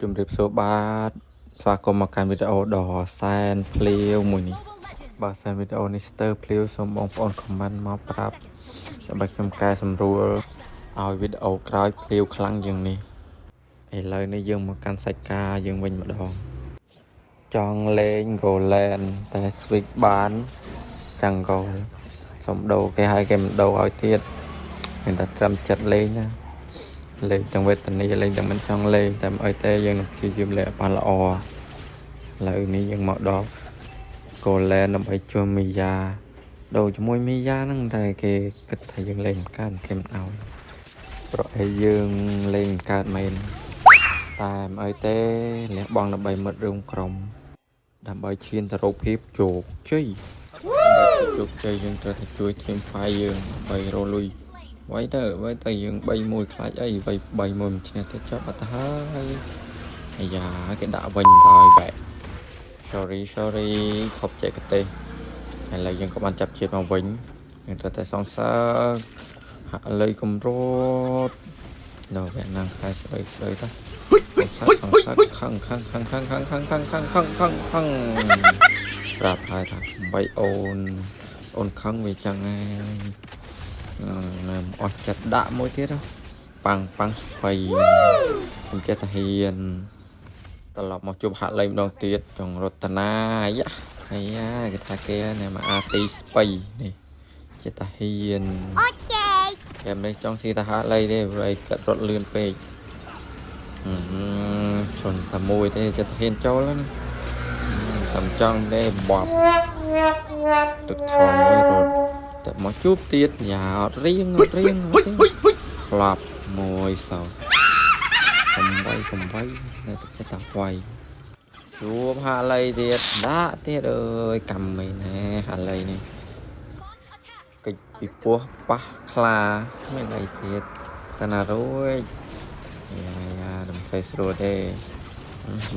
ជំរាបសួរបាទស្វាគមន៍មកកាន់វីដេអូដ៏សែនភ្លាវមួយនេះបើសែនវីដេអូនេះស្ទើរភ្លាវសូមបងប្អូន comment មកប្រាប់ដើម្បីខ្ញុំកែសម្រួលឲ្យវីដេអូក្រោយភ្លាវខ្លាំងជាងនេះឥឡូវនេះយើងមកកាន់សាច់ការយើងវិញម្ដងចង់លេង Golan តែ switch បាន Jungle សុំដូរគេឲ្យគេមិនដូរឲ្យទៀតមានតែត្រឹមចិត្តលេងណា លេងទាំងវេទនាលេងទាំងមិនចង់លេងតែមិនអីទេយើងនឹងព្យាយាមលេងឲ្យបានល្អឥឡូវនេះយើងមកដល់ Golan ដើម្បីជួយមីយ៉ាដូរជាមួយមីយ៉ាហ្នឹងតែគេគិតថាយើងលេងមិនកើតគេមិនឲ្យព្រោះអីយើងលេងមិនកើតមែនតែមិនអីទេលះបង់ដើម្បីមិត្តរួមក្រុមដើម្បីឈានទៅរកភាពជោគជ័យដើម្បីជោគជ័យយើងត្រូវតែជួយ team fight យើងដើម្បីរកលុយ វាយទៅវាយទៅយើង3 1ខ្លាចអីវាយ3 1មិនឈ្នះទៅចប់អត់ទៅហើយអាយ៉ាគេដាក់វិញដល់បែ sorry sorry ខុសចេកទេសឥឡូវយើងក៏បានចាប់ជាតិមកវិញយើងត្រូវតែសង្សើហាក់លុយកំរត់ដល់វគ្គណាំខែស្អុយស្អុយទៅសង្សើសង្សើខឹងខឹងខឹងខឹងខឹងខឹងខឹងខឹងខឹងខឹងខឹងប្រាប់ហើយថាបីអូនអូនខឹងវាចឹងហើយ ណែអស់ចិត្តដាក់មួយទៀតប៉ាំងប៉ាំងស្បៃខ្ញុំចេះតែហ៊ានត្រឡប់មកជួបហាក់លេងម្ដងទៀតចុងរតនាយ៉ាអាយ៉ាគេថាគេណែមកអាទីស្បៃនេះចេះតែហ៊ាន អូចេ ហ្គេមនេះចង់ស៊ីតែហាក់លេងទេព្រោះអីកាត់រត់លឿនពេកអឺជន់តែមួយទេចេះតែហ៊ានចូលហ្នឹងតែចង់ទេបបទឹកថងមួយរត់ តែមកជួបទៀតយ៉ាអត់រៀងអត់រៀងអត់រៀងក្លាប់មួយសោ8 8នៅតែចិត្តតែវាយជួបហាលីទៀតដាក់ទៀតអើយកម្មមិនណែហាលីនេះកិច្ចពីពោះប៉ះខ្លាមានអីទៀតតាណារួចយ៉ាយ៉ាមិនសូវស្រួលទេ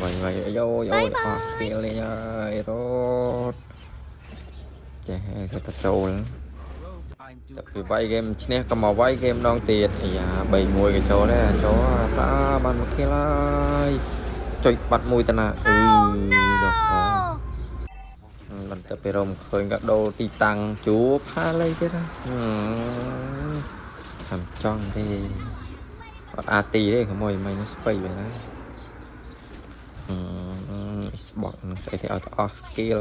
វាយវាយអាយអូយអូយអស់ skill នេះហើយរត់ចេះគេទៅចូល តែពីវាយគេមិនឈ្នះក៏មកវាយគេម្ដងទៀតអាយ៉ា3 1ក៏ចូលដែរចូលតាបានមក kill ហើយចុចបាត់មួយតាណាអឺដល់ខបន្ទាប់ពីរំឃើញក៏ដូរទីតាំងជួបហាលីទៀតហឹមចង់ទេអត់អាទីទេក្មួយមិញស្បៃបែរណាអឺស្បកនឹងស្អីទេឲ្យទៅអស់ skill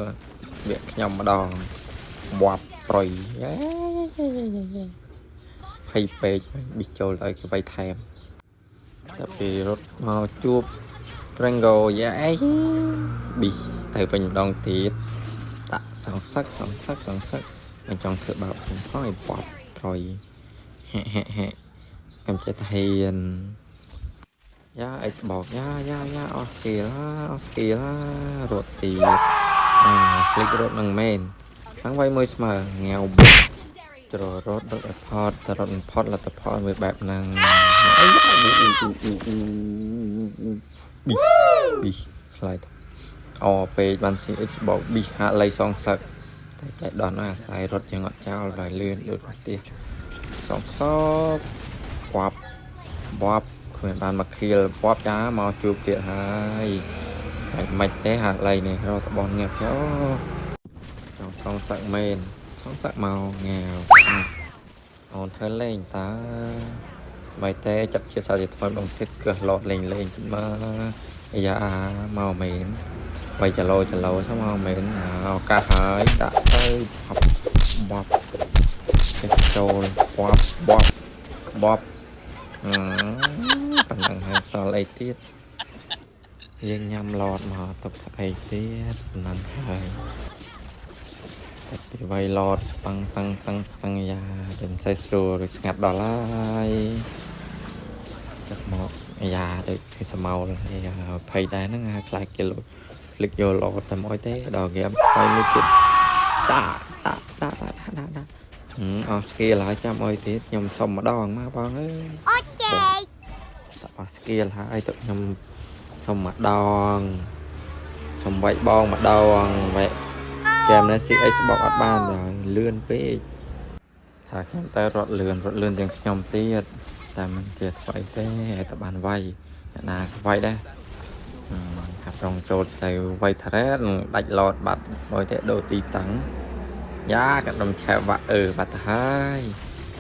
វាខ្ញុំម្ដងបាប់ប្រយភ័យពេកប៊ីចូលឲ្យគេវាយថែមតែពេលរត់មកជួប Trango យ៉ាអីប៊ីទៅវិញម្ដងទៀតដាក់សងសឹកសងសឹកសងសឹកមិនចង់ធ្វើបាបខ្ញុំផងឲ្យបប់ប្រយហែហែហែខ្ញុំចេះតែហ៊ានយ៉ាអីស្បោកយ៉ាយ៉ាយ៉ាអស់ skill អស់ skill រត់ទៀតអាคลิករត់នឹងមែនខាងវាយមួយស្មើងាវបុកច្ររត់រត់ឲ្យផតតែរត់មិនផតលទ្ធផលវាបែបហ្នឹងអីអ៊ូអ៊ូអ៊ូអ៊ូអ៊ូប៊ីប៊ីខ្លាយអពេកបានស៊ីអិចបោកប៊ីហាក់លៃសងសឹកតែចៃដន្យអាស្រ័យរត់យ៉ាងអត់ចោលដល់លឿនដូចផ្ទះសងសកបាប់បាប់គ្មានបានមកខៀលបាប់ចាមកជួបទៀតហើយមិនមិនទេហាក់លៃនេះរត់តបនងាប់យោចង់សងសឹកមែនសងសឹកមកងាវអូនធ្វើលេងតើមិនទេចាប់ជាសាជាថ្មីម្ដងទៀតគឺឡតលេងលេងមកអាយ៉ាមកមែនបីចលោចលោសមកមែនឱកាសហើយដាក់ទៅបប់ចេះចូលបប់បប់បប់អឺប៉ុណ្ណឹងហើយសល់អីទៀតយើងញ៉ាំឡតមកទុកស្អីទៀតប៉ុណ្ណឹងហើយតែពីវៃឡតតាំងតាំងតាំងតាំងយ៉ាតែមិនសូវស្រួលឬស្ងាត់ដល់ហើយទឹកមកយ៉ាដូចគេសមោលហើយភ័យដែរហ្នឹងខ្លាចគេលុចភ្លេចយកឡតតែមកទេដល់គេភ័យមួយទៀតតាតាតាតាតាតាអស់ skill ហើយចាំអុយទៀតខ្ញុំសុំម្ដងមកបងអើយ អូចេ តអស់ skill ហើយទៅខ្ញុំសុំម្ដងសុំវាយបងម្ដងវាយហ្គេមនេះ CX បកអត់បានដល់លឿនពេកថាខ្ញុំទៅរត់លឿនរត់លឿនជាងខ្ញុំទៀតតែមិនជាថ្មីទេតែបានវាយអ្នកណាក៏វាយដែរ ចង់ចូលទៅវាយ turret នឹងដាច់ lord បាត់ដោយតែដូរទីតាំងយ៉ាកដុំឆែបវាក់អឺបាត់ទៅហើយ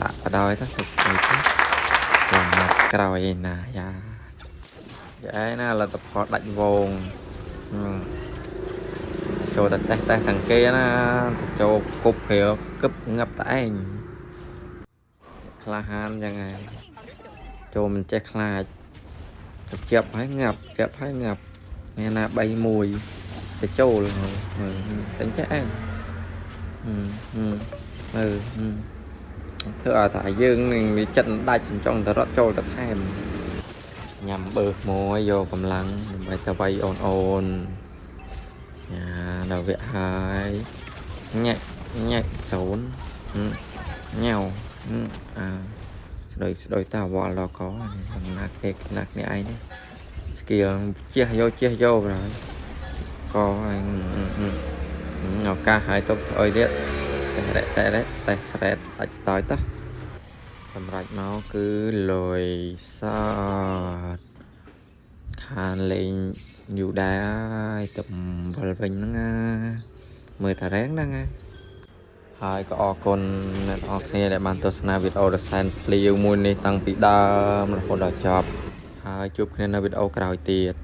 ដាក់បដោយទៅទៅទៅចាំមកក្រោយឯណាយ៉ាយ៉ាឯណាលទ្ធផលដាច់វងហឹមចូលតែតេស្តតេស្តទាំងគេណាចូលគប់ព្រាគឹបងាប់តែឯងក្លាហានយ៉ាងហ្នឹងចូលមិនចេះខ្លាចទៅជាប់ហើយងាប់ជាប់ហើយងាប់មានណា3 1ទៅចូលមើលតែចេះឯងហឹមហឹមមើលហឹមធ្វើឲ្យតែយើងនឹងវាចិត្តដាច់ចង់ទៅរត់ចូលទៅថែមញ៉ាំបឺមួយយកកម្លាំងដើម្បីទៅវាយអូនអូនញ៉ាដល់វគ្គហើយញាក់ញាក់សូនញ៉ៅអាស្ដីស្ដីតាវល់ដល់កនេះណាគ្នាណាគ្នាឯងនេះ skill ជះយកជះយកហើយកហើយឱកាសហើយទុកធ្វើអីទៀតតែរ៉ែតែរ៉ែតែស្រែតដាច់តយតោះសម្រាប់មកគឺលុយសតខានលេងយូរដែរហើយទៅវិលវិញហ្នឹងណាមើលតារ៉េងហ្នឹងណាហើយក៏អរគុណអ្នកនរគ្នាដែលបានទស្សនាវីដេអូដ៏សែនភ្លាវមួយនេះតាំងពីដើមរហូតដល់ចប់ហើយជួបគ្នានៅវីដេអូក្រោយទៀត។